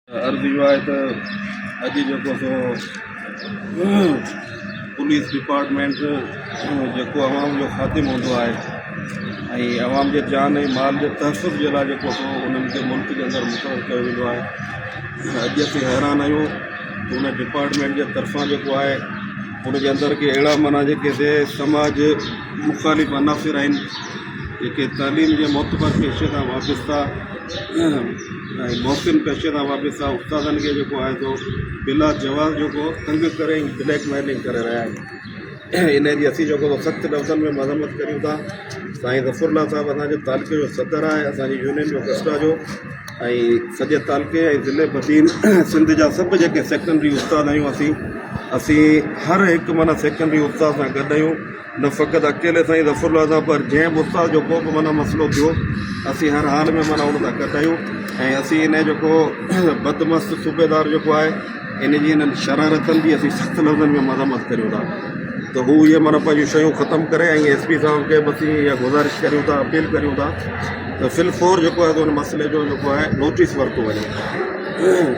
عرض اهو آهي ته اڄ جيڪو سو پوليس ڊپارٽمينٽ جيڪو عوام جو خادم هوندو آهي ۽ عوام جي جان ۽ مال جي تحفظ جي لاء جيڪو سو انهن کي ملڪ جي اندر مقرر ڪيو ويندو آهي اڄ اسين حيران آهيون ته ان ڊپارٽمينٽ جي طرفان جيڪو آهي ان جي اندر ڪي اهڙا معنيٰ جيڪي سي سماج مخالف عناصر آهن جيڪي تعليم جي معتبر پيشي سان وابسته ۽ محسن پيشي سان وابسته استادن کي جيڪو آهي سو بلا جواز جيڪو تنگ ڪري ۽ بليڪ ميلنگ ڪري رهيا آهن ان جي اسين جيڪو سو سخت لفظن ۾ مذمت ڪريون ٿا سائين ظفر الله صاحب اسانجو تعلقي جو صدر آهي اسانجي يونين جو ڪسٽا جو ۽ سڄي تعلقي ۽ ضلعي بدين سنڌ جا سڀ جيڪي سيڪنڊري استاد آهيون اسين اسين هر هڪ معنيٰ سيڪنڊري استاد سان گڏ آهيون نه فقط اڪيلي سائين ظفر الله سان پر جنهن به استاد جو ڪو به معنيٰ مسئلو ٿيو اسين هر حال ۾ معنيٰ ان سان گڏ آهيون ۽ اسين ان جيڪو بدمست صوبيدار جيڪو آهي ان جي انهن شرارتن جي اسين سخت لفظن ۾ مذمت ڪريون ٿا ته هو اهي معنيٰ پنهنجون شيون ختم ڪري ۽ ايس پي صاحب کي به اسين اها گذارش ڪريون ٿا اپيل ڪريون ٿا ته في الفور جيڪو آهي ان مسئلي جو جيڪو آهي نوٽيس ورتو وڃي.